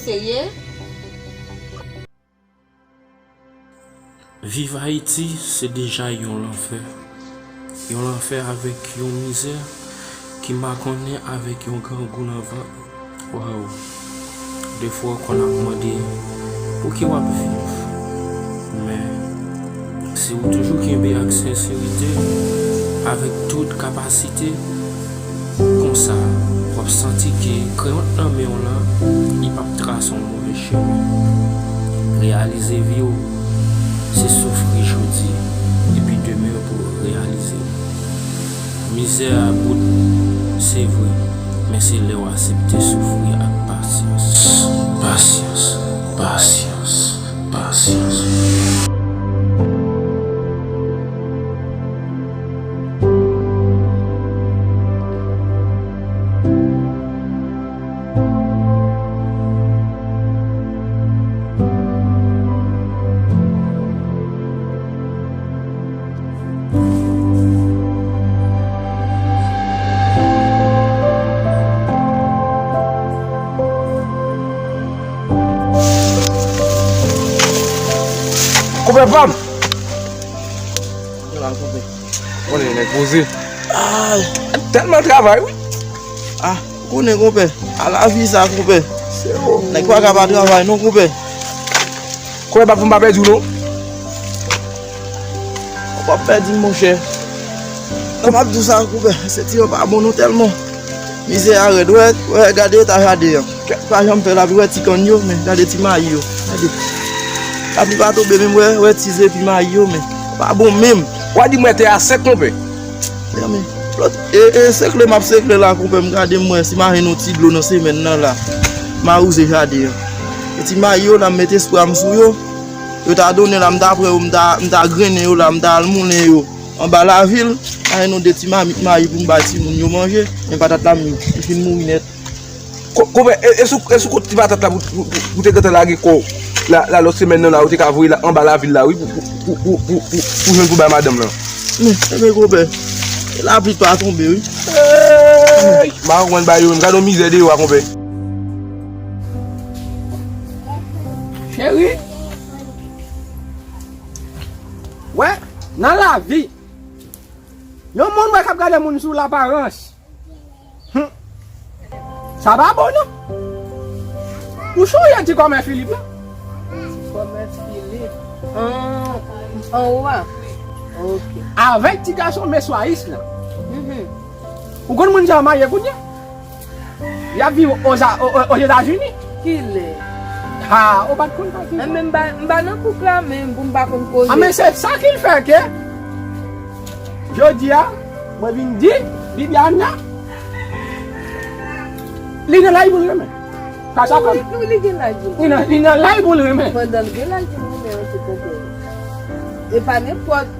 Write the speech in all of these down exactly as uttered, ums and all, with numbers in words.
Seye. Viv Ayiti se deja yon lanfè. Yon lanfè avèk yon mizè ki makonnen avèk yon grangou nan vant. Waw! Defwa w konn ap mande, pouki w ap viv? Men, si w toujou kenbe ak senserite, avèk tout kapasite, konsa, w ap santi ke kreyon nan men w lan, li p ap trase w move chemen. Reyalize vi w, se soufri jodi, epi demen pou reyalize w. Mizè a bout, se vre, men se lè w aksepte soufri ak pasyans. Pasyans, pasyans, pasyans. Konpè pa m! Konnen nèg poze. Ay, tèlman travay, wi. Ah, ou konnen, konpè. A lavi sa, konpè. Se o. Nèg pa ka pa travay, non, konpè. Konpè, pa fè m pa pèdi w, non. Ou p ap pèdi m, monchè. Nan m ap di w sa, konpè. Sentiman pa bon, non, tèlman. Mizè a rèd, wè, wè, gade eta jaden an. Kèt pa janm fè lapli, wè ti kann yo, men gade ti mayi yo. Gade. Lapli pa tonbe, men wè, wè ti zepi mayi yo, men pa bon menm. W a di m wè tè a sèk, konpè. Mezanmi, lòt, e, e, sekle m ap sekle la, konpè, m gade m wè si m a jwenn yon ti dlo nan semèn nan la. M a wouze jaden an. E ti mayi yo la, m mete espwa m sou yo. Yo ta donnen la, m ta pran yo, m ta, m ta grennen yo la, m ta al moulen yo. Anba lavil, m a jwenn yon de ti mamit mayi pou m bay timoun yo manje, men patat la, m, li fin mouri nèt. Ko-, konpè, e, e sou, e sou kont ti patat la pou, pou, pou, pou te gentan lage kò w la, la lòt semèn nan la, ou te ka voye l anba lavil la, wi, pou, pou, pou jwenn pou bay madanm lan. Men, men, konpè, lapli pa tonbe, wi. Ey! M pa konprann bagay yo menm. Gade yon mizè deyò a, konpè. Cheri, wè, nan lavi, yon moun wè k ap gade moun sou laparans. Hum. Sa pa bon, non. Ou chouye ti kòmè Filip, non? Ti kòmè Filip. An, anwo a? Ok. Avèk ti gason meswayis lan. Mhm. Ou konn moun sa yo marye kounye a? Y ap viv Oza-, o, o, Ozetazini. Kilè? Ha, ou pa t konn sa. Mwen menm m pa, m pa nan koup la menm, pou m pa konn koze. A, men se sa ki fè ke jodi a, mwen vin di Bibiana, li nan laj pou l renmen. Sa sa konn. Wi, wi, li gen laj pou l. Li nan, li nan laj pou l renmen. Pandan l gen laj pou l renmen, an tou konpè. E pa nenpòt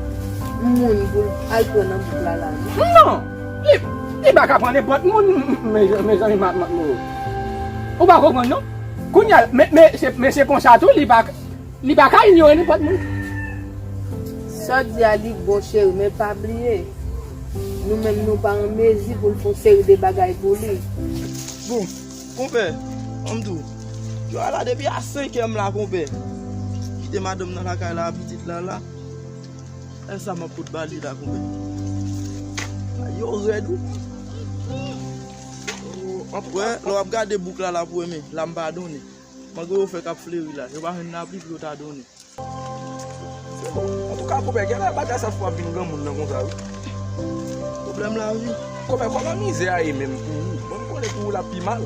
moun pou l al pran nan bouk la la. Non. Li, li pa ka pran nenpòt moun, mezanmi, matmo. Ou pa konprann, non? Kounye a, men, men, se, men se konsa tou, li pa, li pa ka inyore nenpòt moun. Sa w di a, li bon, cheri, men pa bliye, nou menm, nou pa an mezi pou n fè yon seri de bagay pou li. Bon, konpè, an m di w, yo a la depi a senkè m la, konpè. Kite madanm nan lakay la, pitit la la. E sa m ap pot ba li la, konpè. Yo rèd, wi. Wè, lè w ap gade bouk la, la pou renmen, la m pa donnen. Malgre yo fè k ap fleri la, yo pa jwenn lapli pou yo ta donnen. Se bon. Antouka, konpè, genlè bagay sa fè w ap vin granmoun nan konsa, wi. Pwoblèm lavi. Konpè, kòman mizè a ye menm pou ou? Mwen, m konnen pou ou l ap pi mal.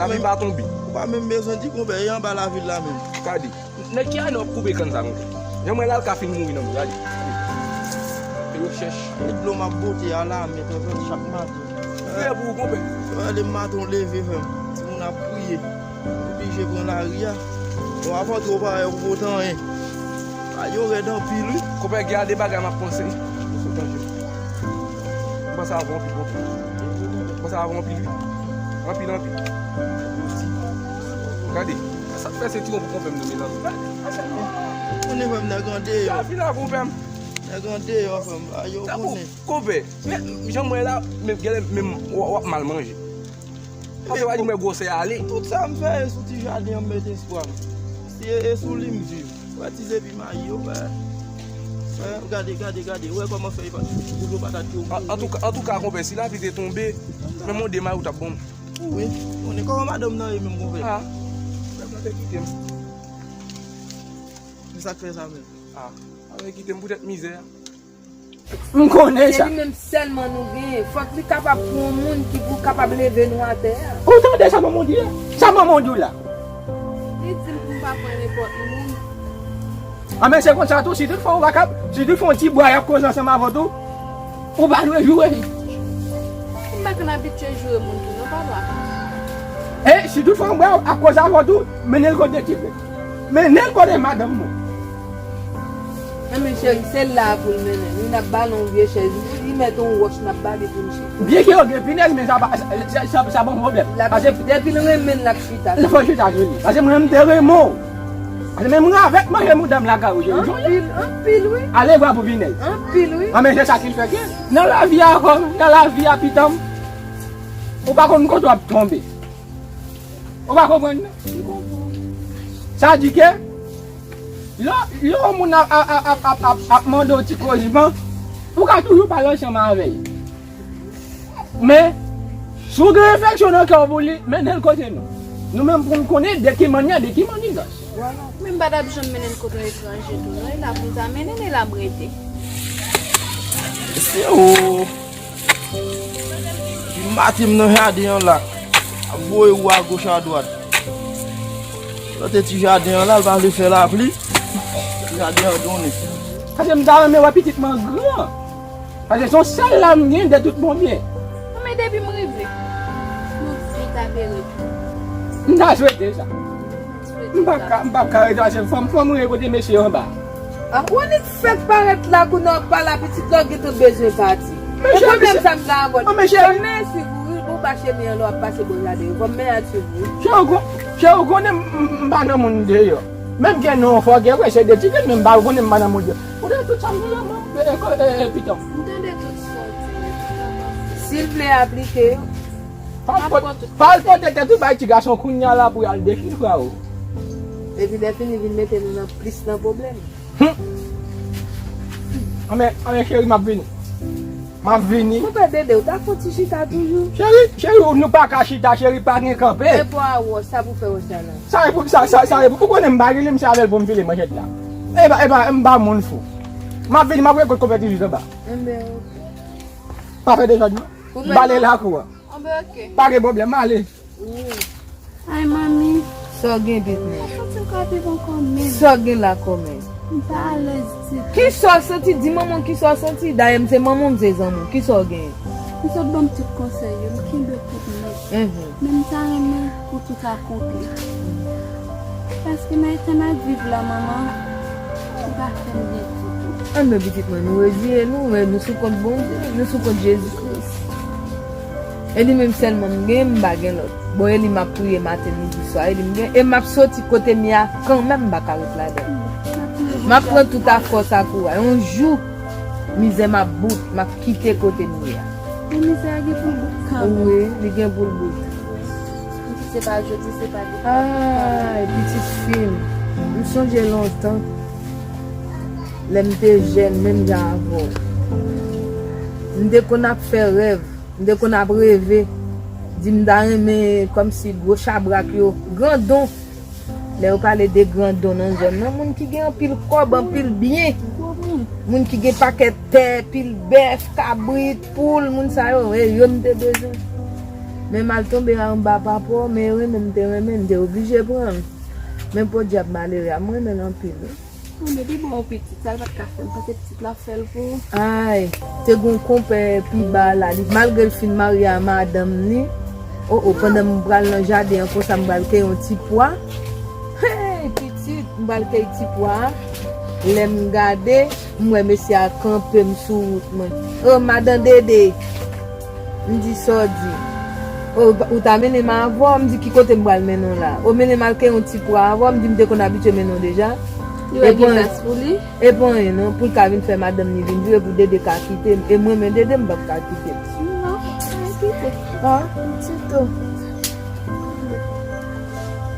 Lavi pa tonbe. Ou pa menm bezwen di, konpè, e anba lavil la menm. Gade. Nan ki ane w ap koupe kann sa, konpè? Jan mwen la, l ka fin mouri nan men w, gade. Fè rechèch. E dlo m ap bote a la, men, frè, frè, chak maten. Frè pou ou, konpè. Frè, le maten w leve, frè m. Timoun ap kriye. Ou blije pran lari a. Bon, avan twò parèt ou pote anyen. A yo rèd anpil, wi. Konpè, gen de bagay m ap panse. Ou sot nan je m. M panse avè w anpil, konpè. M panse avè w anpil, wi. Anpil, anpil. Gade. Sa k fè sentiman pou konpè m nan mezanmi. Ou konnen frè m nèg andeyò. Sa fini a konpè m. Nèg andeyò frè m. A yo konnen. Konpè, men jan m wè la, men genlè menm w, w ap mal manje. Yo pa di mwen gwosè ale. Tout sa m fè e sou ti jaden an m met espwa m. Si e, e sou li m viv. Wè ti zepi mayi yo, wè. Wè, gade, gade, gade. Wè kòman fèy pa, boul yo patat yo. An, antouka, antouka, konpè, si lapli te tonbe, menm yon de mayi ou t ap bon. Wi. Konnen kòman madanm nan ye menm, konpè? Ah. Lè m nan te kite m. Se sa k fè sa menm. Ah. Avè kite m poutèt mizè a. M konnen sa. Se li menm sèlman nou genyen. Fòk li kapab pou yon moun ki pou kapab leve nou atè a. Ou tande sa manman w di a? Sa manman w di w la? Li di m pou m pa pran nenpòt moun. Anben, se konsa tou, si tout fwa ou pa kab, si tout fwa yon ti bwa y ap koze ansanm avè w tou, ou pa dwe joure li. M pa konn abitye joure moun tou, non, papa. E si tout fwa yon bwa ap koze avè w tou, mennen l kote ti frè. Mennen l kote madanm mwen. Nan men cheri, se la pou l mennen. Li n ap ba l yon vye chèz. Li mèt yon wòch n ap ba li pou l chita. Byen ke yo gen pinèz, men sa pa, sa, sa, sa, sa pa yon pwoblèm. L ap, paske depi l renmen l, l ap chita. L fò chita sou li. Paske mwen, m te renmen w. Paske menm ravèt manje mouda m lakay ou, cheri. Anpil, anpil, wi. Ale vwa pou pinèz. Anpil, wi. An, men se sa ki fè ke nan lavi a, kòm nan lavi a, pitan m, ou pa konn kote w ap tonbe. Ou pa konprann, non? Sa di ke lè, lè yon moun ap, ap, ap mande w ti koziman, ou ka toujou pale ansanm avè l. Men, si w gen refleksyon nan kè w pou li, mennen l kote nou. Nou menm pou n konnen de ki mannyè, de ki mannigans. Men m pa t ap janm mennen l kote yon etranje tou, non. E la pou m ta mennen l, e la m rete. Se ou. Li mate m nan jaden an la. Ap voye wou agoch adwat. Plante ti jaden an la, l pa vle fè lapli. Ti jaden an donnen. Paske m ta renmen wè pitit mwen gran. Paske se yon sèl la m gen de tout bon byen. Non, men depi m rive, nou ta vle rete. M ta swete sa. M p ap ka, m p ap ka rete, paske fò m, fò m rete kote mesye yo anba. Ah, ou annik fèk parèt la, kounye a w ap pale a pitit la, w gentan bezwen pati. E pwoblèm sa m gen avè w. Fò m men swiv ou, wi, pou w pa chemen an lè w ap pase bò jaden yo. Fò m men al swiv ou, wi. Cheri, ou kon-, cheri, ou konnen m, m, m pa nan moun deyò. Menm gen non fò gen vre, se de ti grenn, men m pa konnen m pa nan moun deyò. Ou tande tout sa m di la, e, e, e, pitan. M tande tout sa w di, wi. Si l vle aplike yo, m ap pran tout. Pa al pote tèt ou bay ti gason kounye a la pou y al defi frawo. Epi lè fini vin mete nou nan plis nan pwoblèm. Hum. Anben, anben, cheri, m ap vini. M ap vini. Konpè Dede, ou ta fon ti chita toujou? Cheri, cheri, nou pa ka chita, cheri, pa gen kanpe. E pou a wòch, sa pou fè wòch la la. Sa e pou, sa, sa, sa e pou, ou konnen m pa gen li, m se avè l pou m file manchèt la. E pa, e pa, m pa moun fou. M ap vini, m ap rekòt konpè Tijis anba. Enben, oke. Pa fè dezòd, non. M pale lakou a. Anben, oke. Pa gen pwoblèm, m ale. Wi. Ay, manmi. Sa w gen, pitit mwen? Mwen santi m ka pi bon kòm menm. Sa w gen la kòm menm? M pa alèz ditou. Kisa w santi? Di manman w kisa w santi. Dayè, m se manman w, m se zanmi w. Kisa w gen? M sot ban m tout konsèy yo, m kenbe tout nèt. Mhm. Men m ta renmen pou tout akonpli. Paske nan eta m ap viv la, manman, ou pa fè m byen ditou. Ann men pitit mwen, nou reziye nou, men nou sou kont Bondye, nou sou kont Jezi Kris. E li menm sèlman m gen, m pa gen lòt. Bon, e li m ap priye maten, midi, swa, e li m gen. E m ap soti kote m ye a kanmenm, m pa ka ret ladan. M ap pran tout afòs ak ou a. Yon jou, mizè m ap bout, m ap kite kote m ye a. Men mizè a gen pou l bout kanmenm. Wi, li gen pou l bout. M di se pa jodi, se pa demen. Ay, pitit fi m. M sonje lontan. Lè m te jèn, menm jan avè w. M te konn ap fè rèv. M te konn ap reve, di m ta renmen kòmsi gwo chabrak yo, grandon. Lè yo pale de grandon nan zòn nan, moun ki gen anpil kòb, anpil byen. Moun ki gen pakèt tè, pil bèf, kabrit, poul, moun sa yo, e yo m te bezwen. Men m al tonbe anba pa pò, men renmen m te renmen, m te oblije pran l. Men podyab malere a, m renmen l anpil, wi. Anben, li ba w pitit, sa l pa t ka fè, m panse pitit la fè l pou ou. Ay, te gon konpè pi ba la, li, malgre l fin marye a madanm li, o, o, pandan m pral nan jaden an konsa, m pral keye yon ti pwa. Hey, pitit, m pral keye ti pwa a. Lè m gade, m wè mesye a kanpe m sou wout mwen. O, madan Dede! M di, sa w di? O, ou ta mennen m avè w? M di, ki kote m pral mennen w la? O, mennen m al keye yon ti pwa avè w? M di, m te konn abitye mennen w deja. Li wè gen plas pou li? E pa anyen non, pou l ka vin fè madanm li vin vire, pou Dede ka kite m. E mwen, men Dede, m p ap ka kite l. Non, pa kite. Ha? Tito.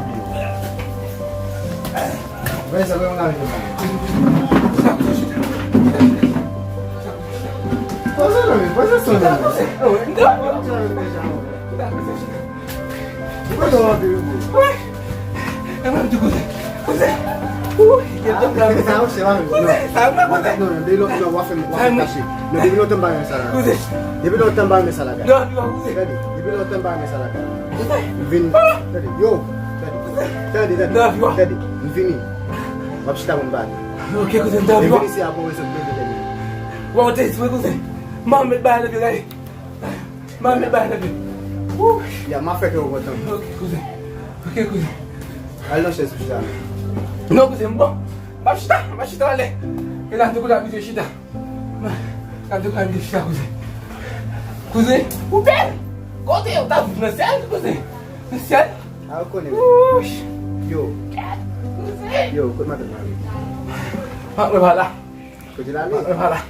ap viv. Veye sa, veye yon lari de mwen. Poze non, men, poze sa non, men. Poze non, men. Ou pa tro anpil, wi. Wi. E mwen m di kouzen. Kouzen. Wi. Gen tan m la. Sa yo se la menm. Kouzen, sa yo mwen kouzen. Non, non, depi lontan w ap fè m, w ap fè m fache. Non, depi lontan m pa renmen sa la. Kouzen. Depi lontan m pa renmen sa la, gade. Non, non, kouzen. Tande, depi lontan m pa renmen sa la, gade. Kouzen. Vin. Tande, yo. Tande. Tande, tande. Non, non. Tande. M vini. W ap chita pou m pale. Ok, kouzen, non, non. M vini si apre w sot bebe tande. Bon, te espre kouzen. M a met bagay nan pye, gade. M a met bagay nan pye. Wouch. Ya, m a fè kè w kontan. Ok, kouzen. Ok, kouzen. Al nan chèz ou chita. Non, kouzen, m bon. M ap chita, m ap chita anlè. E la, te kote abitye chita. La, te kote abitye chita, kouzen. Kouzen, ou bèl. Kote yo ta viv nan syèl, kouzen. Nan syèl. A, ou konnen. Wouch. Yo. Kouzen. Yo, kote madanm mari? Patnè pa la. Kote l ale? Patnè pa la.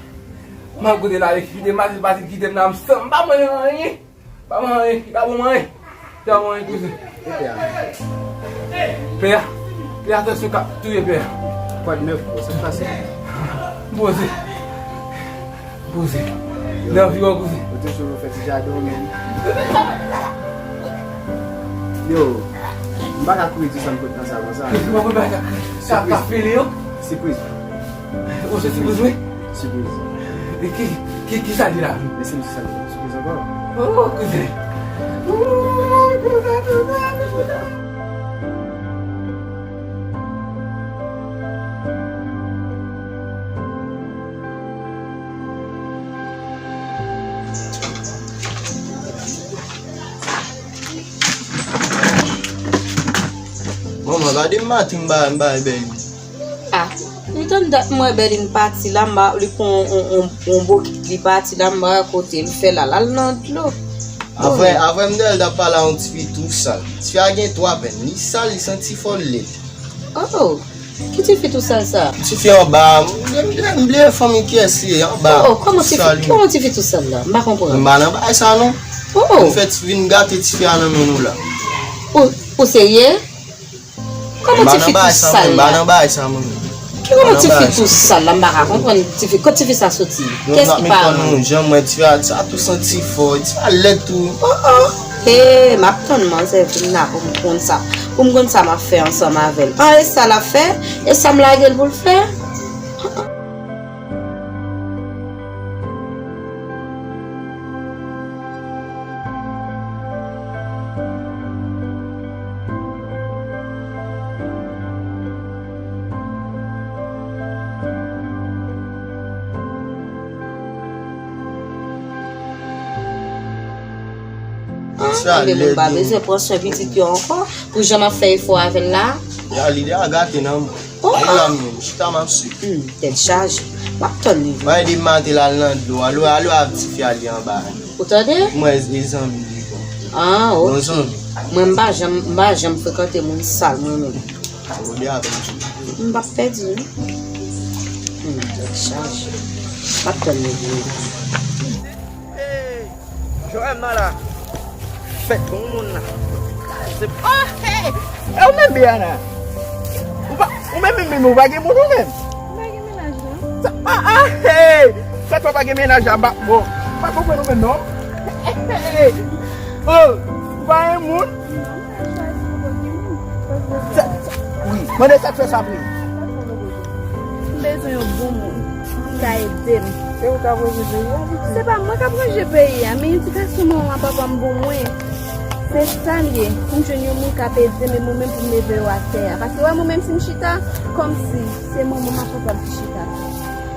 M ap kote l ale, kite madanm pati kite m nan, m san, m pa manyen anyen. Pa manyen, li pa bon manyen. Li pa manyen kouzen. E pè a? Pè a? Pè a, tansyon k ap touye pè a. Kwa de nèf, bro, sa k pase? M poze. M poze. Nan vi w kouzen. Ou te sou fè ti jaden w, men. Yo, m pa ka kouri di sa m pot nan sa konsa. Kouzen, mwen pa ka, ka, ka file yo. Sipriz. Ou se sipriz, wi? Sipriz. E ki, ki, ki sa li la? Mesye, m se sa li. Sipriz ankò. Oh, kouzen. Oh, kouzen, kouzen, kouzen. Manman, gade m maten m ba, m ba Eberline. Ah, m tann dat m wè Eberline pati la, m ba, li pran on, on, on, on bokit, li pati la, m ba kote l fè la, l al nan dlo. Avè, avè m dèyè l t ap pale a yon tifi tou sal. Tifi a gen twa pèn. Li sal, li santi fò l led. Oh, ki tifi tou sal sa? Tifi anba, m, m, m bliye fanmi kiyès li ye, anba. Oh, kòman tifi, kòman tifi tou sal la? M pa konprann. M pa nan bagay sa non. Oh. Nou fè ti vin gate tifi a nan men nou la. Ou, ou serye? Kòman tifi tou sal la? M pa nan bagay sa, mwen. Ki kòman tifi tou sal la? M pa ka konprann tifi. Kot tifi sa soti? Kiyès ki paran? Nou janm wè tifi a, sa tou santi fò, tifi a lèd tou. Oh, oh. Hey, m ap tann manzè vin la pou m konn sa. Pou m konn sa m ap fè ansanm avè l. Ah, e sa l ap fè? E sa m lage l pou l fè? Ah, ebyen, moun pa bezwen pran swen pitit yo ankò, pou jan m ap fè efò avè l la. Ya, lide a gate nan mwen. Oh, ah. Chita m ap swiv. Hmm, tèt chaje. M ap tann li vini. Mwen ede m maten l al nan dlo. Alo, alo, ap tifi a li anba. Ou tande? Mwen e zanmi li bon. Ah, ok. Bon zanmi. Mwen m pa janm, m pa janm frekante moun sal mwen menm. Ou de avè m tou. M p ap pèdi non. Hmm, tèt chaje. M ap tann li vini. Hey, Joël nan la. Fèt bon moun la. Se, ah, hey! E ou menm, Biana? Ou pa, ou menm, menm, menm, ou pa gen moun ou menm? M pa gen mennaj, non. Sa, ah, ah, hey! Sa fè w pa gen mennaj la, ba, bon. M pa konprann ou menm, non. Hey, hey, hey. Oh, ou pa gen moun? Non, m pa chwazi poko gen moun. Sa, sa, wi, mande sa k fè sa vre. Sa fè poko gen. M bezwen yon bon moun ki ka ede m. Se ou k ap ranje peyi a, pitit? Se pa mwen k ap ranje peyi a, men edikasyon manman papa m ban mwen. Se sa l ye. Pou m jwenn yon moun k ap ede m, e mwen menm pou m leve yo atè a. Paske wè mwen menm si m chita, kòmsi se manman m ak papa m ki chita.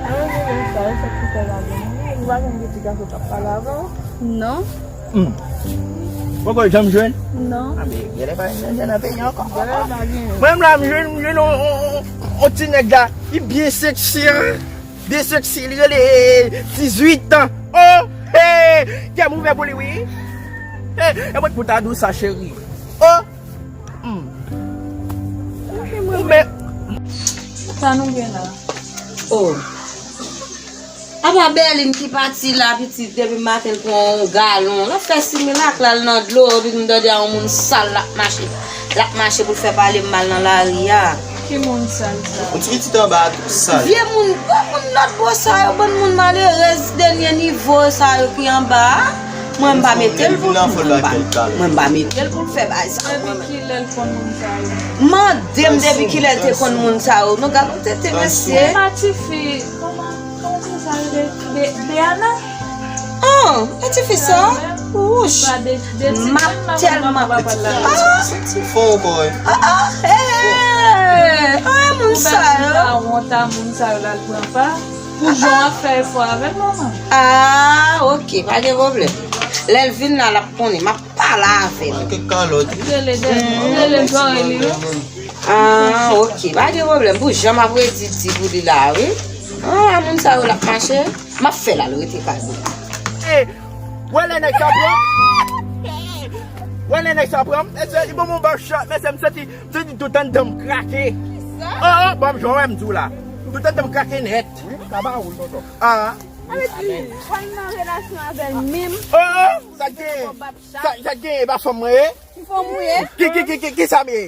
Mwen renmen sa, e sa k fè lage mwen. Ou pa konn gen ti gason k ap pale avè w? Non. Hmm. Poko janm jwenn? Non. A, men genlè pa janm jwenn nan peyi ankò. Genlè pa gen. Mwen menm la, m jwenn, m jwenn on, on, on, on ti nèg la. Li byen seksi, hein? Byen seksi, li rele dizuit an. Oh, hey, kè m ouvè pou li, wi. Hey, e mwen pou ta di w sa, cheri. Oh, hmm. Ou men. Sa nou gen la? Oh. Apa Bèlin ki pati la, pitit, depi maten l pran yon galon. L ap fè similak, l al nan dlo, epi m tande a yon moun sal l ap mache. L ap mache pou l fè pale m mal nan lari a. Ki moun sal sa? Yon ti pitit anba a tou sal. Vye moun, bon moun lòt bò sa yo, bann moun malerèz dènye nivo sa yo ki anba a. Mwen m pa mete l pou, mwen m pa, mwen m pa mete l pou l fè bagay sa. Depi kilè l konn moun sa yo? Mande m depi kilè l te konn moun sa yo. Nou gad yon tete mesye. E pa tifi, kòman, kòman ti sa rele? Be-, Beana? Oh, e tifi sa? Wouch. M ap tèlman. Ah, ah, eh, eh, eh, moun sa yo. Ou pa wont a moun sa yo la l pran pa? Pou jan w ap fè efò avè l, manman. Ah, ok, pa gen pwoblèm. Lè l vin la, l ap konnen. M ap pale avè l. Kèk kalòt. Rele de, rele zòrèy li yo. Ah, ok. Pa gen pwoblèm. Pou jan m ap redi di pou li la, wi. Ah, moun sa yo l ap mache. M ap fè l al rete kay mwen. Hey, wè lè nèg sa pran. Wè lè nèg sa pran. Mesye, li ban m yon bòch, mesye, m santi, m santi tout anndan m krake. Oh, oh, ban m jwe, wè m di w la. Tout anndan m krake nèt. Wi, sa pa woul, tonton. Ah. Sa vle di, w al nan relasyon avè l menm. Oh, oh, sa k genyen? Sa, sa k genyen, e pa fanm mwen ye? Ki fanm ou ye? Ki, ki, ki, ki, ki sa m ye?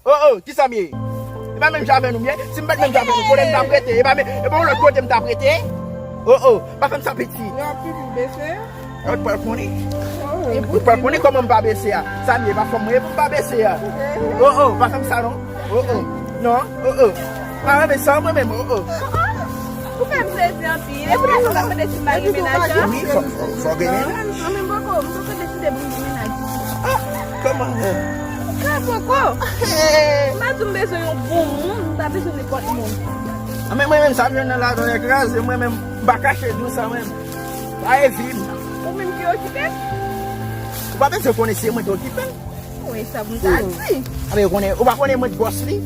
Oh, oh, ki sa m ye? E pa menm jan avè nou m ye? Si m pa t menm jan avè nou, kote m t ap rete? E pa menm, e pa yon lòt kote m t ap rete? Oh, oh, pa fè m sa piti. Yo ap toujou bese? Ou pral konnen. Ou pral konnen kòman m pa bese a. Sa m ye, pa fanm mwen ye pou m pa bese a. Oh, oh, pa fè m sa non. Oh, oh. Non, oh, oh. Pa renmen sa mwen menm, oh, oh. Ou fè m sezi anpil. E pou sa w ap mande si m pa gen mennaj la? Wi, fò, fò, fò genyen. Non, mwen menm poko, m poko deside pou m gen mennaj. Ah, kòman? Ka poko. M pa di m bezwen yon bon moun, m pa bezwen nenpòt moun. Ah, men mwen menm, sa m jwenn nan ladan kraze, mwen menm, m pa kache di w sa, mwen. Sa e vi m. Ou menm ki okipe m? Ou pa bezwen konnen si se mwen ki okipe l. Wi, sa pou m ta di. A, men ou konnen, ou pa konnen mwen k bòs li?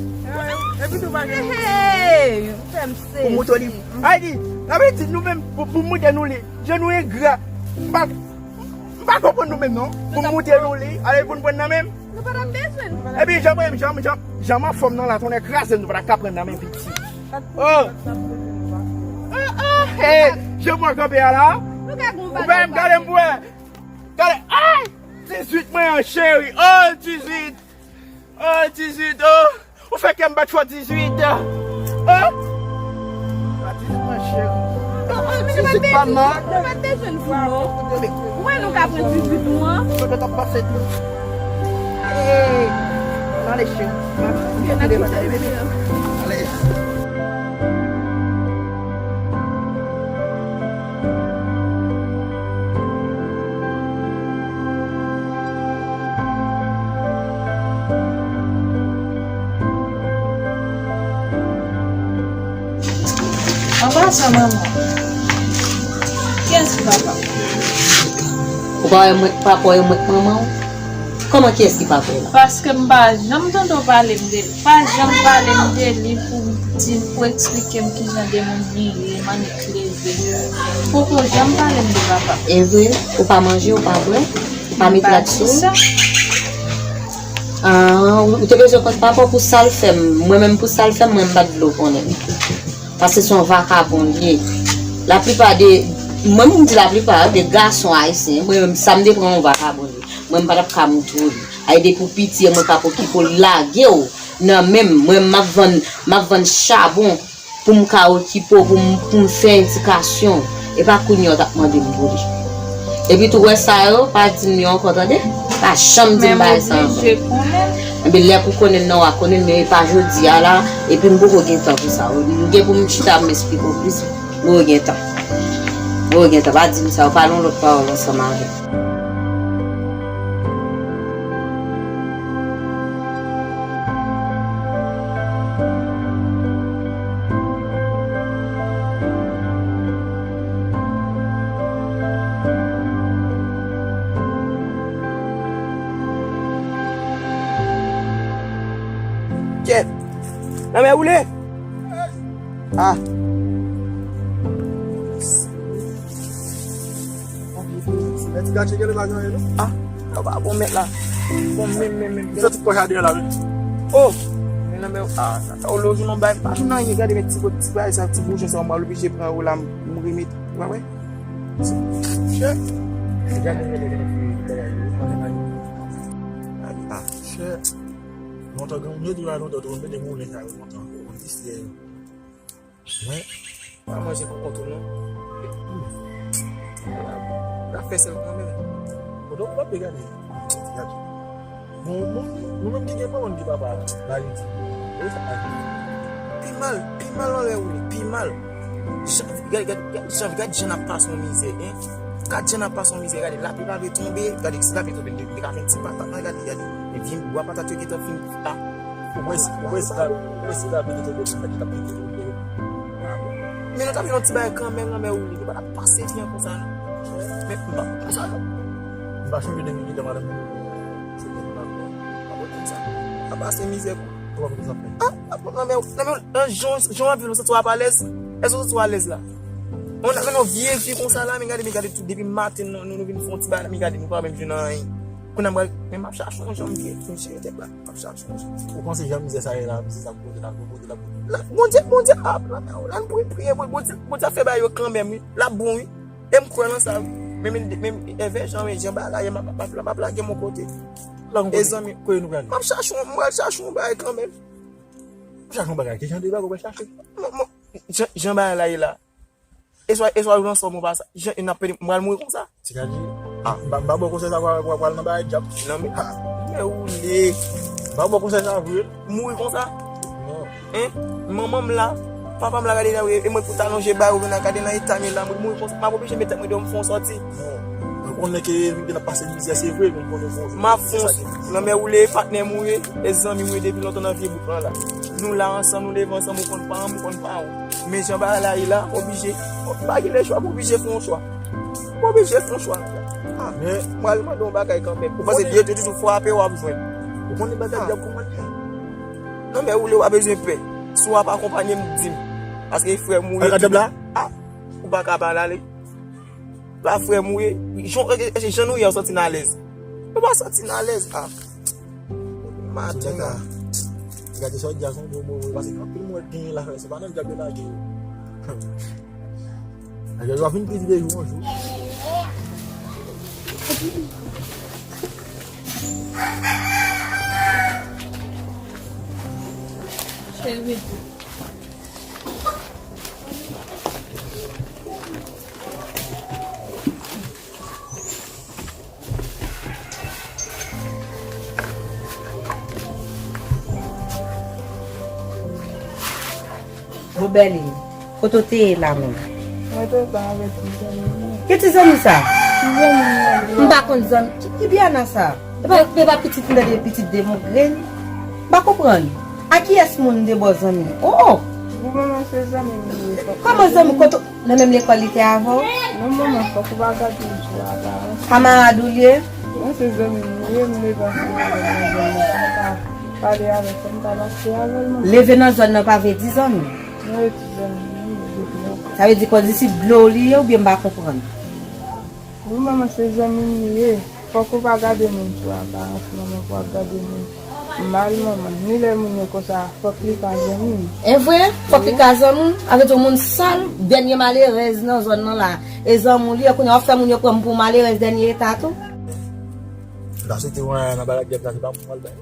Epi tou pa gen. Hey, hey, ou fè m sezi. Pou mouto li. Ay di, sa vle di nou menm, pou, pou moute nou li. Jan nou engra. M pa, m pa konprann nou menm non. Pou moute nou li, ale pou n pran nan menm. Nou pa t ap bezwen l. Epi jan mwen, jan, jan, jan m anfòm nan la, tonnè kraze m, nou pa t ap ka pran nan men piti. Oh! Oh, oh, hey! Jan mwen kanpe a la. Ou pa m gade m pou wè. Gade, ay! Dizuit mwen an, cheri. Oh, dizuit. Oh, dizuit, oh. Ou fè kè m bat fò dizuit. Oh. Ah, dizuit mwen, cheri. Oh, oh, dizuit pa mal. Nou pa t bezwen l pou nou. Ou wè nou ka pran dizuit ou an. Mwen t ap pase tou. Hey. Ale, cheri. Mwen ap kite devan, ale. An pasan, manman, kiyès ki papa w? Ou pa wè mwen k papa w e mwen k manman w? Kòman, kiyès ki papa w la? Paske m pa janm tande w pale m de, pa janm pale m de li pou m di, pou eksplike m kijan de moun li ye, mannik li ye. Poko janm pale m de papa. E vre? Ou pa manje, ou pa bwè, ou pa met rad sou ou? Ah, ou te bezwen kont papa w pou sa l fè m. Mwen menm pou sa l fè m, mwen m pa t vle w konnen. Paske se yon vakabon li ye. Laplipa de, mwen m di laplipa de gason ayisyen, mwen menm sa m te pran yon vakabon li ye. Mwen m pa t ap ka moutre w li. Ay depi w piti, mwen k ap okipe w, lage w nan men m. Mwen m ap vann, m ap vann chabon pou m ka okipe w, pou m, pou m fè edikasyon w. E pa kounye a w t ap mande m pou li. Epi tou wè sa yo, pa di m yo ankò, tande? Pa janm di m bagay sa ankò. Enben lè pou konnen l nan w a konnen l, men e pa jodi a la, epi m poko gen tan pou sa. M gen pou m chita m esplike w plis, m poko gen tan. Bon, gentan, pa di m sa, ou pale yon lòt pawòl ansanm avè m. Kèt! Lanmè woule! Ah! Mèt Gatye genlè pa gen anyen non. Ah, yo pa bon mèt la. Bon, menm, menm, menm. Sa ti pòch a deyò la, wi. Oh! Men lanmè, ah, sa, sa, ou lòt jou non bay, pa jwenn anyen, gade men ti bòt, ti bagay sa, ti bouchon sa, m pral oblije pran yo la, m, m remèt, ou pa wè? Chè. Gade, gade, gade, gade, gade. Ah, chè. Lontan gen moun yo di la lontan, tou mete moun sa yo lontan. Moun di se. Mwen. Pa manje pou kont ou non. L ap fè sèl kanmenm. Bon, donk, w ap gade. Gade. Bon, bon, nou menm ki gen manman, ki gen papa, ba li di. E sa pa di. Pi mal, pi mal anlè ou, pi mal. Jan, gade, gade, gade jan, gade jan n ap pase yon mizè, en. Gade jan n ap pase yon mizè, gade, lapli pa vle tonbe, gade, si lapli tonbe, li, li ka fè yon ti patat, gade, gade. E vye bwa patat yo gentan fin, ah. Ou wè si, ou wè si la, ou wè si la vin tonbe, si mèt la vin tonbe. Men nou t ap jwenn yon ti bagay kanmenm, lanmè woule, li pa t ap pase byen konsa, non. Men m pa konn sa, non. M pa chonje depi ki tan madanm mwen se te nan pa konn sa. Pa pase mizè, kou. Ou pa konn sa fè. Ah, ah, lanmè, lanmè, jan, jan w ap viv, ou santi w ap alèz? Èske ou santi w alèz la? On a, on a vye vi konsa la, men gade, men gade tout, depi maten, nou, nou, nou vin fè yon ti bagay la, men gade, nou pa menm jwenn anyen. Kounye a m pral, men m ap chache yon jan m byen, m chire tèt la, m ap chache yon jan. Ou panse jan mizè sa ye la, mizè sa pou pote la, pou pote la, pou pote la. Bondye, Bondye ap la, men la, nou priye, priye, Bondye, Bondye ap fè bagay yo kanmenm, wi. L ap bon, wi. E m kwè nan sa, wi. Men, men, men, evè jan, men jan bagay la ye, m ap, m ap, m ap lage m yon kote. E zanmi, kote nou prale? M ap chache yon, m pral chache yon bagay kanmenm. Ou chache yon bagay, ki jan de bagay ou pral chache? Mwen, mwen, jan, jan bagay la ye la. E swa, e swa ou nan sòm ou pa sa. Jan, n ap pede, m pral mouri konsa. Ti ka di, ah, m pa, m pa ba w konsèy sa, pral, pral, pral nan bagay dyab. Non, men, ah, men ou le. M pa ba w konsèy sa vre. Mouri konsa? Non. Hein? Manman m la, papa m la, gade la, e mwen pou ta lonje bay ou vin la, gade nan eta m ye la, mwen mouri konsa, m ap oblije met tèt mwen deyò, m fè yon sòti. Non. Mwen konnen ke nou gen ap pase mizè, se vre, men m konnen fè yon sòti. M ap fè yon sòti. Lanmè woule, patnè m ou ye, e zanmi m ou ye depi lontan nan vye bouk lan la. Nou la ansanm, nou leve ansanm, ou konn paran m, ou konn paran w. Men jan bagay la ye la, oblije, pa gen lechwa, m oblije fè yon chwa. M oblije fè yon chwa. Ah, men, m al mande yon bagay kanmenm. Ou panse Bondye toujou frape w ap jwenn? Ou konnen bagay dyab kòman l ye? Non, men ou le w pa bezwen pè. Si w ap akonpanye m, di m. Paske frè m ou ye. Bagay dyab la? Ah, ou pa ka pa ale. Pa frè m ou ye. Jan, e, e, jan nou ye, ou santi n alèz. Ou pa santi n alèz, ah. Maten la. Gade sa w di a, se yon gwo mo vre. Paske anpil moun genyen la, se pa nan dyab yo lage yo. Lage yo ap vin pi di de jou an jou. Cheri. Bobèli, kote w te ye la menm? Mwen te la avèk ti zanmi m nan. Ki ti zanmi sa? Ti zanmi m nan. M pa konn zanmi. Ki, ki Biana sa? E pa, e pa pitit m tande, pitit de mongren. M pa konprann. A kiyès moun de bò zanmi? Oh, oh! Ou konnen se zanmi m li ye. Kòman zanmi? Kote, nan menm lekòl li te avè w? Non, manman, fòk ou pa gade m sou aparans. Kamarad ou li ye? Mwen se zanmi m li ye, m leve ansanm avè l nan zòn nan, pou m ta pale avè l, pou m ta mache avè l, manman. Leve nan zòn nan pa vle di zanmi. Mwen e ti zanmi m li ye depi lontan. Sa vle di kondisip dlo li ye oubyen m pa konprann? Wi, manman, se zanmi m li ye. Fòk ou pa gade moun sou aparans, manman, pou w ap gade moun mal, manman. Ni lè moun yo konsa, fòk li ka zanmi m. E vre? Fòk li ka zanmi w? Avè di yon moun sal, dènye malerèz nan zòn nan la. E zanmi w li ye, kounye a w ap fè moun yo pran m pou malerèz dènye eta tou? M ta swete w nan bagay dyab sa, se pa moun pral bay.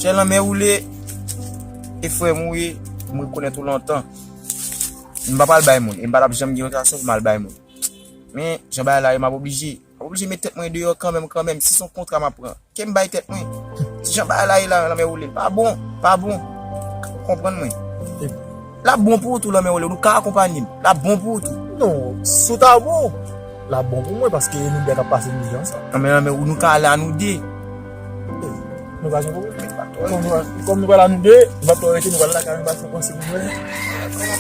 Chè, lanmè woule, e frè m ou ye, m rekonèt ou lontan. M pa pral bay moun, e m pa t ap janm gen otasyon pou m al bay moun. Men, jan bagay la ye, m ap oblije. M ap oblije met tèt mwen deyò kanmenm, kanmenm. Si se yon kontra m ap pran, ke m bay tèt mwen. Jan bagay la ye la, lanmè woule, pa bon, pa bon. Konprann mwen. L ap bon pou ou tou, lanmè woule, ou ka akonpanye m. L ap bon pou ou tou. Non, si w ta bon, l ap bon pou mwen, paske nou de k ap pase mizè ansanm. Anmè, anmè, ou nou ka al a nou de. Nou pa gen pwoblèm. Kòm nou, kòm nou pa la nou de, nou pa pral rete, nou pral lakay, nou pral fè panse pou mwen.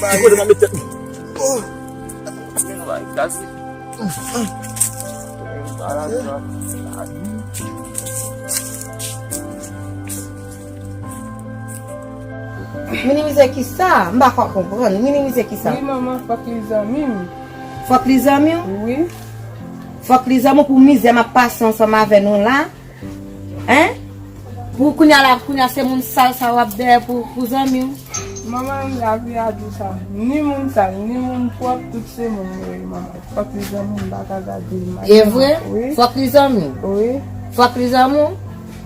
Ki kote m ap met tèt mwen? Oh. Minimize kisa? M pa ka konprann. Minimize kisa? Wi, manman, fòk li zanmi m. Fòk li zanmi w? Wi. Fòk li zanmi w pou mizè m ap pase ansanm avè nou la. Hein? Pou kounye a la, kounye a se moun sal sa w ap dèyè pou, pou zanmi w. Manman, lavi a di sa. Ni moun sal, ni moun pwòp, tout se moun yo ye, manman. Fòk li zanmi m, m pa ka gade l mal. E vre? Wi. Fòk li zanmi w? Wi. Fòk li zanmi w?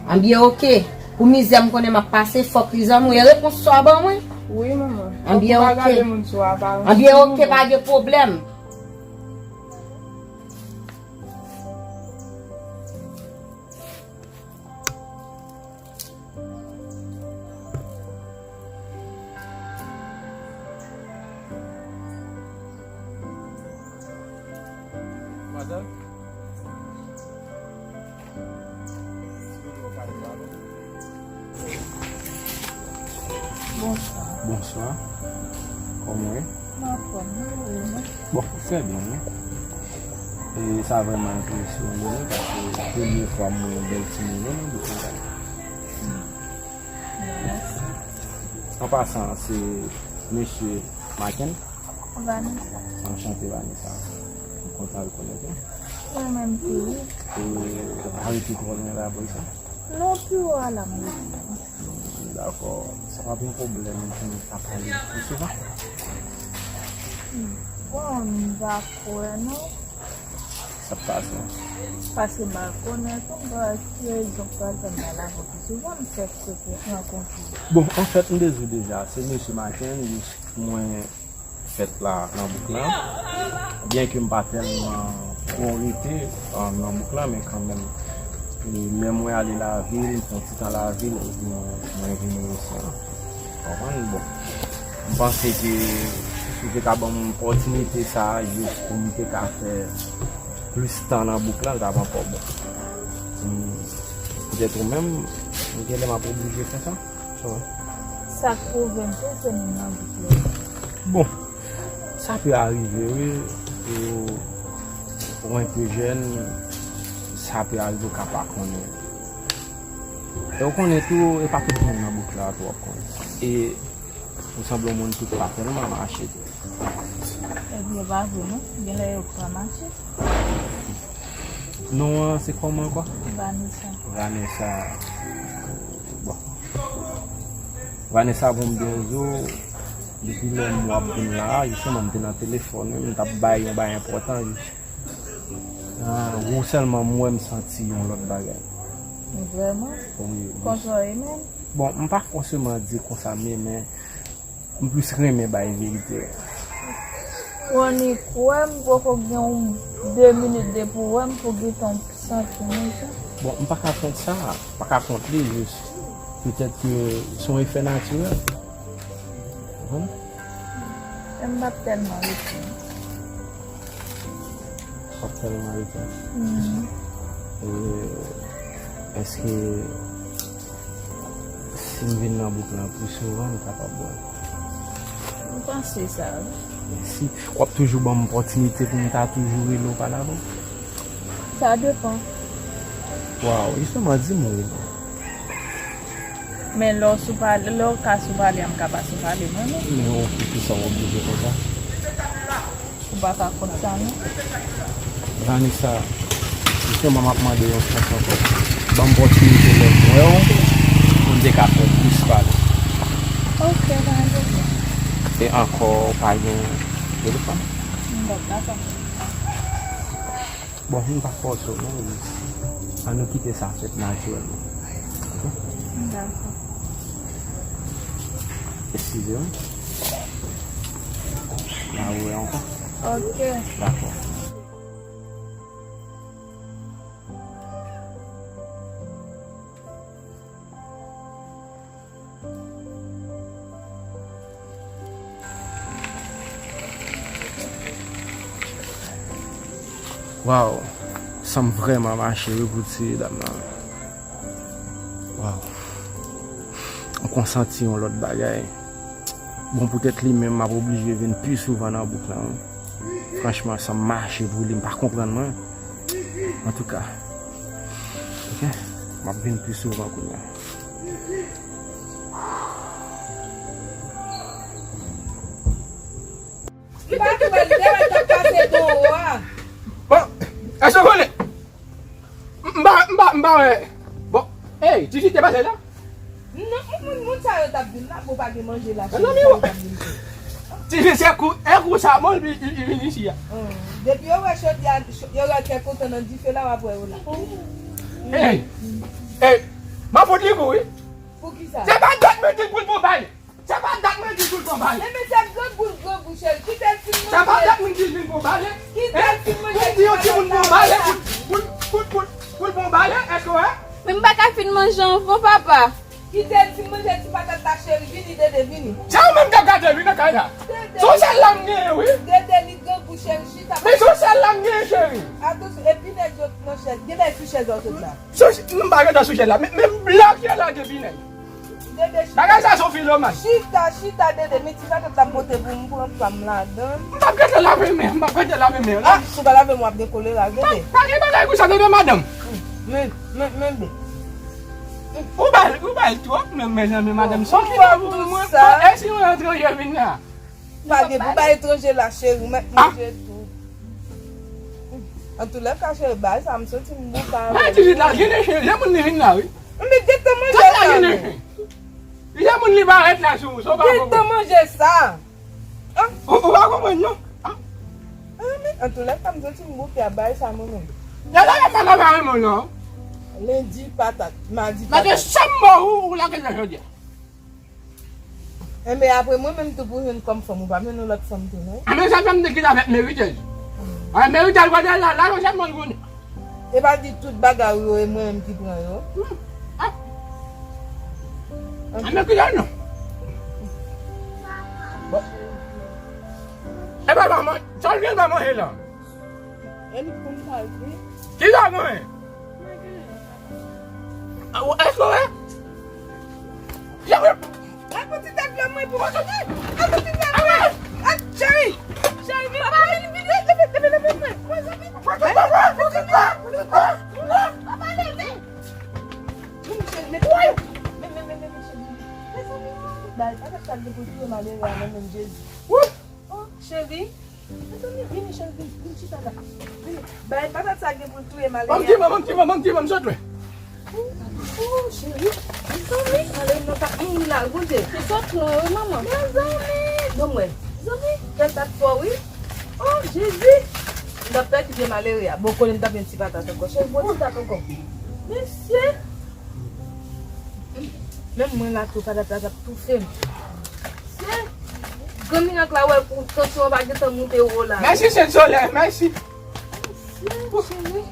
Anbyen, oke. Pou mizè m konnen m ap pase, fòk li zanmi w. E repons sa w ban mwen? Wi, manman. Anbyen, oke. Fòk ou pa gade moun sou aparans. Anbyen, oke, pa gen pwoblèm. Madanm? Bonswa. Bonswa. Kòman w ye? M anfòm, wi, wi, wi. Bon, ou fè byen, wi. E sa vrèman enpresyonan, wi, paske premye fwa m wè yon bèl timoun nan bouk mwen. Mèsi. An pasan, se mesye Maken? Vanessa. Anchante, Vanessa. M kontan rekonèt ou. Mwen menm tou, wi. E ou pa rete twò lwen la, boy sa? Non, pi wo a la m rete. Dakò. Sa pa gen pwoblèm pou nou ta pale pli souvan? Bon, m pa kwè non. Sa k pase? Paske m pa konnen tou, m pa ki rezon k pral fè m pale avè w pi souvan, m fèk sot rankontre w. Bon, anfèt, m te di w deja, se mesye Maken, jis mwen fèt la nan bouk lan. Byenke m pa tèlman twò rete, um, nan bouk lan, men kanmenm, e lè mwen ale lavil, m fè yon ti tan lavil, epi mwen, mwen vini isit la. Konprann? Bon, m panse ke si w te ka ban m opòtinite sa a, jis pou m te ka fè plis tan nan bouk lan, l t ap ankò bon. Hmm, petèt ou menm, m genlè m ap oblije fè sa. Wi. Sa k pwouve m tou se moun nan bouk yo. Bon, sa pe arive, wi. Ou, ou enpe jèn, sa pe arive ou ka pa konnen. E ou konnen tou, e pa tout moun nan bouk la tou w ap konnen. E ou sanble yon moun ki pa tèlman mache tou. Ebyen, pa vre non. Genlè yo pa mache. Non an se kòman ankò? Vanessa. Vanessa. Bon. Vanessa, pou m byen di w, depi lè m w ap vin la a, jisteman, m te nan telefòn, m t ap bay yon bagay enpòtan, jis. Ah, ou sèlman m wè m santi yon lòt bagay. Vrèman? Wi, wi. Konsa w ye menm? Bon, m pa fòseman di konsa, men, men m plis renmen bay verite. Ou annik wè m, poko gen yon de minit depi w wè m pou gentan w santi m jan. Bon, m pa ka kont sa, m pa ka kont li, jis petèt ke se yon efè natirèl. Konprann? Men m p ap tèlman rete. P ap tèlman rete. Mhm. E, èske si m vin nan bouk lan pi souvan, m kapab wè l? M panse sa, wi. Si w ap toujou ban m opòtinite pou m ta toujou rele w pale avè w? Sa depann. Waw, jisteman, di m wi. Men lè w sou pale, lè w ka sou pale a, m ka pa sou pale mwen menm. Men w, poukisa w oblije konsa? Ou pa ka kont sa non. Vanessa, jisteman, m ap mande yon chans ankò. Ban m opòtinite lè m wè w, pou n te ka fè plis pale. Ok, pa gen pwoblèm. E ankò, ou pa gen telefòn? M p ap dakò. Bon, m pa fòse w non, jis ann nou kite sa fèt natirèlman. Dakò. Eskize m. N a wè ankò. Ok. Dakò. Waw, san m vrèman mache wi pou tiye dam nan. Waw. M konn santi yon lòt bagay. Bon, poutèt li menm, m ap oblije vin pi souvan nan bouk lan wi. Franchman, san m mache pou li, m pa konprann mwen. Antouka, ok, m ap vin pi souvan kounye a. Li pa t wè l, li te wè l t ap pase bò a. Bon, èske w konnen? M pa, m pa, m pa wè. Bon, hey, Titi te pase la? Non, moun, moun sa yo t ap vin la, bon, pa gen manje la, cheri, sa yo t ap vin fè. Titi, se kou, e kou sa, bon, li, li, li vin isi a. Depi yo wè chodyè, yo wè kè kontan nan dife la, w ap wè yo la. Hey, hey, m ap fout li kou, wi. Poukisa? Se pa dat mwen di l pou l pran bal. Se pa dat mwen di l pou l pran bal. Enben se grangou l grangou, cheri. Kite l fin manje. Se pa dat mwen di l vin pran bal. Kite l fin manje. Mwen di yon timoun pran bal pou, pou, pou, pou, pou l pran bal, èske w wè? Men m pa ka fin manje anvan, papa. Kite l fin manje ti patat la, cheri. Vini, Dede, vini. Se ou menm k ap gade wi nan kay la. Dede. Se yon sèl la m genyen, wi. Dede, li grangou, cheri. Chita. Men se yon sèl la m genyen, cheri. Atansyon, e pinèz yo nan chèz. Gen bagay sou chèz la, sot la. Sou, m pa gentan sou chèz la. Men, men blòk yo lage pinèz. Dede, chita. Bagay sa se yon filomàn. Chita, chita, Dede. Men ti patat la m pote pou m pran pa m ladan. M p ap gentan lave men, m p ap gentan lave men yo, non. Ah, si w pa lave men, w ap gen kolera, Dede. Pa, pa gen bagay konsa, Dede, madanm. Men, men, men, men. Ou bay, ou bay twòp, men, mezanmi, madanm. Bon, sa ki la pou mwen, e si yon etranje vin la? Pa gen pou bay etranje la, cheri, ou mèt manje tou. Antoulèka, cheri, bay sa, m santi m bouka. Bay ti vit la, gen de cheri, jan moun li vin la, wi. Men gentan manje sa, non. Jan moun li parèt la sou ou, sa w pa konprann. Gentan manje sa. Ou, ou pa konprann, non. Ah, men, antoulèka, m santi m bouke a bay sa, mwen menm. Lè la, lè pa nan mari mwen, non. Lendi, patat. Madi, patat. Mete chanm bò ou, ou lage nan jodi a. Enben, apre mwen menm tou pou jwenn kòm fanm, ou pa jwenn yon lòt fanm tou, non? Enben, sa fanm te kite avèk Meritel. Ah, Meritel, gade la, la, yon sèl moun konnen. E pa di tout bagay ou yo, e mwen menm ki pran yo. Hmm. Ah. Enben, kite non. Bon. E pa, pa man-, sa l vin pa manje la. E li konn sa l di. Kisa mwen? Ah, ou, èske w wè? Jere. Al pran ti tèt dlo mwen pou mwen soti. Al pran ti tèt dlo mwen. Ah, cheri. Cheri, vin. Papa, vin, vin, vin. Leve, leve, leve, leve. Papa, leve. Vini, cheri, men, men, men, men, men, cheri. Mezanmi, bay, pa tèt sa gen pou touye malere a, non, menm Jezi. Oh, cheri. Mezanmi, vini, cheri, vini, vini, chita la. Vini. Bay patat sa gen pou l touye malere a. Ban m ti van, ban m ti van, ban m ti van, m sot lwen. Oh, cheri. Mezanmi, malere nan pa, m la, Bondye. Se sot lwen, wi, manman. Mezanmi. Bon, mwen. Mezanmi, kè l t ap fò, wi. Oh, Jezi. M t ap pè kite malere a. Bon, konnen m t ap yon ti patat ankò. Cheri, bon ti patat ankò. Mesye. Menm mwen la tou, patat la t ap toufe m. Se granmirak la wè pou tansyon an pa gentan moute wo la. Mèsi, Sent Solèy, mèsi. Cheri, cheri.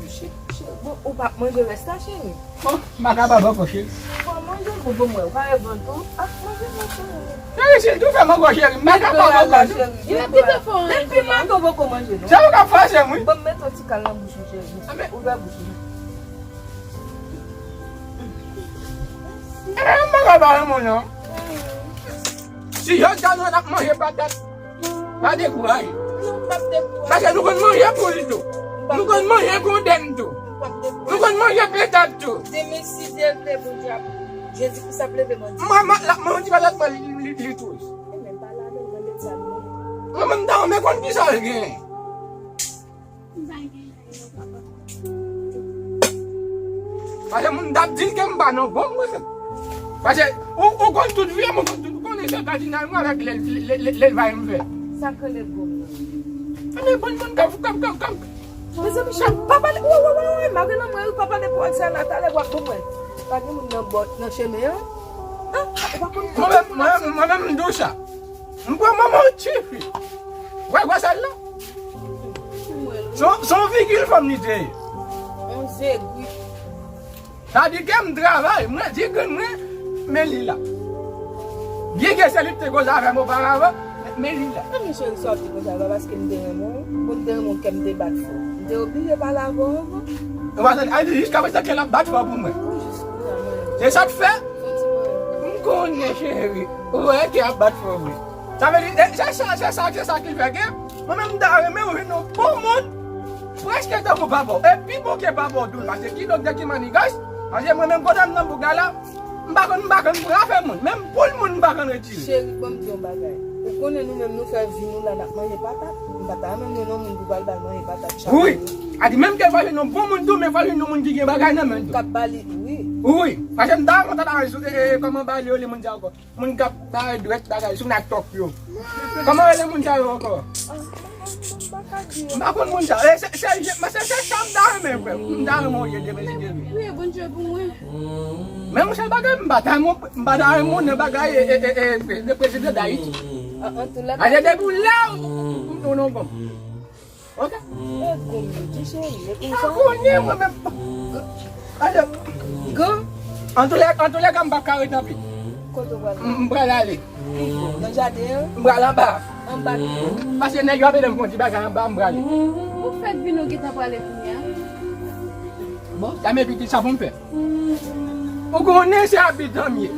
Cheri, cheri. Bon, ou p ap manje rès la, cheri? Bon, m pa kapab ankò, cheri. Bon, manje, bon, bon, mwen, ou pa revann tou. Ah, manje, manje, manje. Cheri, si l toufe m ankò, cheri, m pa kapab ankò, non. Li mèt pito fò. Depi maten ou poko manje, non. Se ou k ap fòse m, wi. Bon, m met yon ti kal nan bouch ou, cheri. Ouvè bouch ou. Eh, m pa ka pale moun non. Si yo di nou n ap manje patat, pa dekouraje. Non, m p ap dekouraje. Paske nou konn manje poul tou. Nou konn manje kodenn tou. M p ap dekouraje. Nou konn manje petat tou. Demen, si Dye vle, Bondye ap, Jezi Kris ap leve mandi. Mwen, mwen, la, mwen, yon ti patat mwen, li, li, li tou. Enben, pa ladan l nan leta nou. Mwen menm, m ta renmen konn kisa l genyen. Paske moun t ap di l ke m pa nan fòm, mwen menm. Paske ou, ou konn tout vi m, ou konn tout, ou konnen se gadinay mwen avèk lè, lè, lè, lè, lèlvaj m fè. Sa k rele gòm nan? Enben, bon moun k ap, k ap, k ap, k ap. Mezanmi, Chak, pa pale, wè, wè, wè, wè, mare nan mwen, wi, pa pale pou Aksana, talè w ap bon mwen. Pa gen moun nan bò, nan chemen an. Ah, ou pa konn. Mwen menm, mwen menm, mwen menm, m di w sa. M pran manman yon tifi. Wè gwosè l la? Se yon, se yon vigil fanm li te ye. On zegwi. Sa di ke m travay, mwen di grenn mwen, men li la. Byenke se li ki te koze avè m oparavan, Men li la. Mwen cheri, sa w ap di konsa, pa paske m te renmen w. Bon, m te renmen w, kè m te bat fò. M te oblije pale avè w avan. Ou pa tande, a di jiska prezan kè l ap bat fò pou mwen. Pou jis kounye a, mwen. Se sa k fè? Santiman. M konnen, cheri. Ou wè kè ap bat fò vre. Sa vle di, e, se sa, se sa, se sa ki fè ke mwen menm m ta renmen w jwenn yon bon moun. Prèske tankou papa w. E pi bon ke papa w tou, paske ki doktè ki manigas, paske mwen menm kote m nan bouga la, m pa konn, m pa konn frape moun. Menm poul moun m pa konn retire. Cheri, ban m di yon bagay. Ou konnen nou menm nou fè vi nou la n ap manje patat. M pa ta renmen m jwenn yon moun pou pral ba l manje patat chak jou. Wi. A di menm ke fò jwenn yon bon moun tou, men fò jwenn yon moun ki gen bagay nan men l tou. K ap ba li, wi. Wi. Paske m ta renmen w ta ta jwenn, e, e, kòman ba li yo, li moun sa ankò. Moun k ap bay dwèt bagay sou nan tòk yo. Kòman rele moun sa yo ankò? M pa konn moun sa. E, se, se, se, se, se sa m ta renmen, frè. M ta renmen w ye demen si Dye vle. Priye Bondye pou mwen. Men yon sèl bagay, m pa ta renmen, m pa ta renmen nan bagay, e, e, e, e, de prezidan Dayiti. An, an tou lè. Aje depi w la, ou, ou, ou, ou non bon. Ok? E gou m di cheri, e konsa. Sa konnen mwen menm. Adan. Gou. Antoulèka, antoulèka, m p ap ka ret anpil. Kote w pral? M, m pral ale. Nan jaden an? M pral anba. Anba ki? Paske nèg yo ap ede m fè yon ti bagay anba, m prale. Ou fèk vin ou gentan prale kounye a? Bon, sa men piti sa pou m fè. Ou konnen se abitan m ye.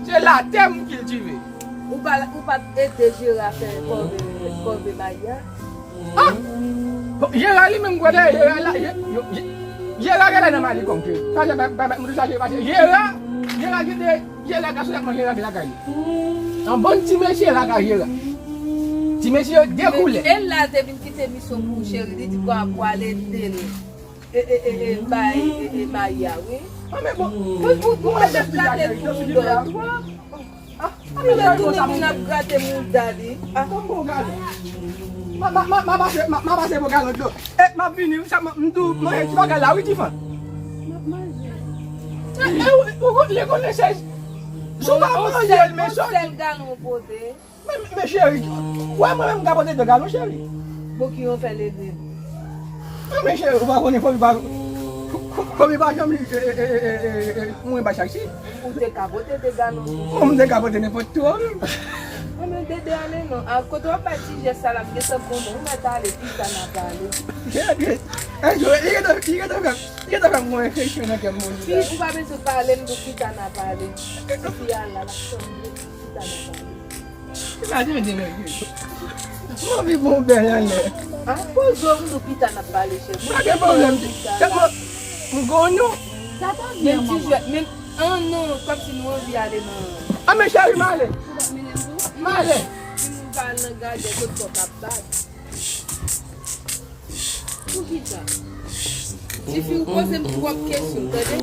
Se latè m kiltive. Ou pa, ou pa t ede Jera fè kòve, kòve mayi a? Ah! Bon, Jera li menm, gwo dèyè Jera la, Je-, Je-, Je-, Jera genlè nan malikon, ke. Sa se pa, pa, pa, mwen sa se pase. Jera, Jera genlè, Jera ka sou manje lakay li. Yon bon ti mesye lakay Jera. Ti mesye yo de koulè. E la te vin kite misyon pou cheri, li di pou, pou al ede l. E, e, e, e, bay, e, e, mayi a, wi. Ah, men bon. Ou, ou, ou pa t ap gate pou mouda w twòp. Ou lè tounen vin ap gate mouda li. Ah. Bon, bon, gade. Ma, ma, ma, ma pase, ma, ma pase pou galon dlo. E, m ap vini, sa, m, m tou manje ti bagay la, wi, Tifan. M ap manje. E, e, ou, ou, li konnen se, si w pa manje l, men sòt. Yon sèl galon pote. Men, men cheri, wè mwen menm m ka pote de galon, cheri. Bon, ki yon fè leve. Men, men cheri, ou pa konnen fòmi pa, fòmi pa janm, e, e, mwen pa chak si. Ou te ka pote de galon. Bon, m te ka pote nenpòt twa. Bon, men Dede ale non. A, kote w ap bay ti jès sa la, m gentan konnen. Ou mèt ale, pita n a pale. Cheri, e, li gentan, li gentan fè, li gentan fè m gon enfeksyon nan kè m, mon. Pi, ou pa bezwen pale m, pou pita n a pale. Ti fi a la, l ap sanble, pita n a pale. Imajine de mwen. Mwen anvi bon bèl anlè. A, poze w, nou pita n ap pale, cheri. Pa gen pwoblèm. Sèlman, m gon non. Sa pa byen, manman. Men ti jwèt, men, an non, kòmsi nou anvi ale nan. A, men cheri, m ale. M ale. Si nou pa al nan gaden, kot kò k ap bat. Poukisa? Tifi, ou poze m twòp kesyon, tande?